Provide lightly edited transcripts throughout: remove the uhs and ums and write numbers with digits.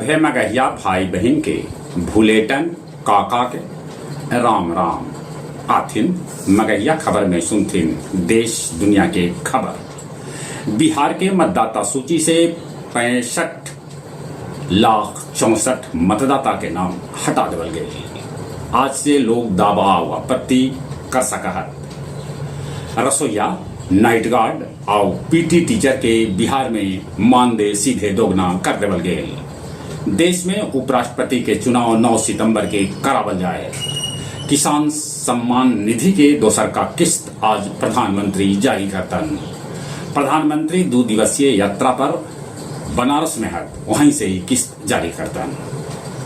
सभे मगहिया भाई बहिन के भुलेटन काका के राम राम। आथिन मगहिया खबर में सुनथिन देश दुनिया के खबर। बिहार के मतदाता सूची से 65,64,000 मतदाता के नाम हटा देवल गेल। आज से लोग दावा आउ आपत्ति कर सकऽ हथ। रसोइया, नाइट गार्ड आउ पीटी टीचर के बिहार में मानदेय सीधे दोगना कर देवल गेल। देश में उपराष्ट्रपति के चुनाव 9 सितंबर के करावल जाए। किसान सम्मान निधि के दोसरका किस्त आज प्रधानमंत्री जारी करतन। प्रधानमंत्री दू दिवसीय यात्रा पर बनारस में हथ, वहीं से ई किस्त जारी करतन।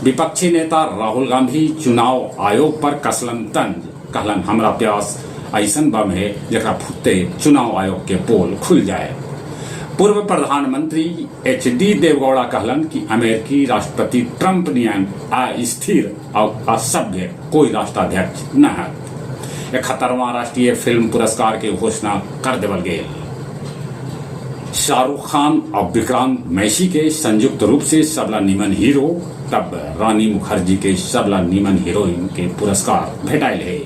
विपक्षी नेता राहुल गांधी चुनाव आयोग पर कसलन तंज, कहलन हमरा प्यास अइसन बम हे जेकरा फुटते चुनाव आयोग के पोल खुल जाए। पूर्व प्रधानमंत्री एच डी देवगौड़ा कहलन कि अमेरिकी राष्ट्रपति ट्रंप नियन अस्थिर आउ असभ्य कोई राष्ट्राध्यक्ष न हथ। 71वां राष्ट्रीय फिल्म पुरस्कार के घोषणा कर देवल गेल। शाहरुख खान और विक्रांत मैसी के संयुक्त रूप से सबला निमन हीरो तब रानी मुखर्जी के सबला निमन हीरोइन के पुरस्कार भेटाइल हे।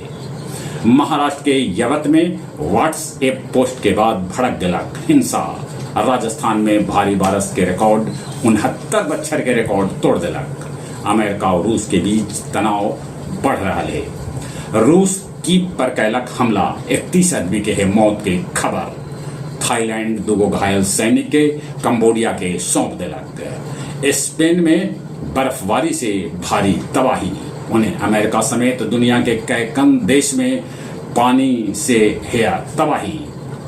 महाराष्ट्र के यवत में व्हाट्सएप पोस्ट के बाद भड़क देलक हिंसा। राजस्थान में भारी बारिश के रिकॉर्ड 69 बच्छर के रिकॉर्ड तोड़ देलक। अमेरिका और रूस के बीच तनाव बढ़ रहा है। रूस कीव पर कैलक हमला, 31 आदमी के है मौत के खबर। थाईलैंड दुगो घायल सैनिक के कंबोडिया के सौंप देलक। स्पेन में बर्फबारी से भारी तबाही। उन्हें अमेरिका समेत दुनिया के कैकन देश में पानी से है तबाही।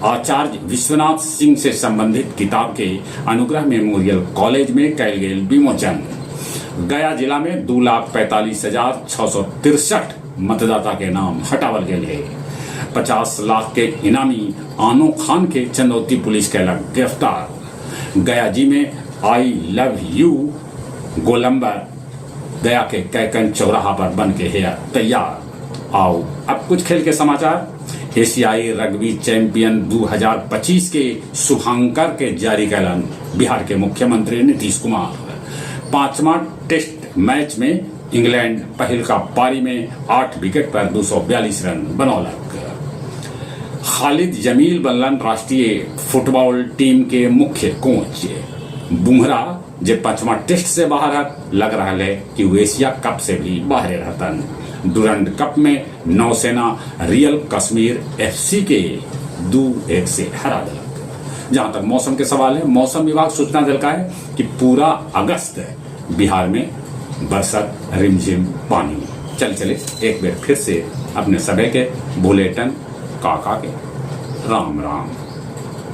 आचार्य विश्वनाथ सिंह से संबंधित किताब के अनुग्रह मेमोरियल कॉलेज में कैल गेल विमोचन। गया जिला में 2,45,663 मतदाता के नाम हटावल गेल है। 50 लाख के इनामी आनो खान के चंदौती पुलिस कैलक गिरफ्तार। गया जी में I love you गोलंबर गया के कैकन चौराहा पर बन के है तैयार। आओ अब कुछ खेल के समाचार। एशियाई रग्बी चैंपियन 2025 के शुभांकर के जारी कैलन बिहार के मुख्यमंत्री नीतीश कुमार। पांचवा टेस्ट मैच में इंग्लैंड पहिलका पारी में 8 विकेट पर 242 रन बनौलक। खालिद जमील बनलन राष्ट्रीय फुटबॉल टीम के मुख्य कोच। बुमराह जे पांचवा टेस्ट से बाहर है, लग रहा है कि वो एशिया कप से भी बाहर रहतन। डुरंड कप में नौसेना रियल कश्मीर एफसी के 2-1 से हरा दिलक। जहां तक मौसम के सवाल है, मौसम विभाग सूचना दिलका है कि पूरा अगस्त बिहार में बरसत रिमझिम पानी। चल चले एक बार फिर से अपने सभे के बुलेटिन काका के राम राम।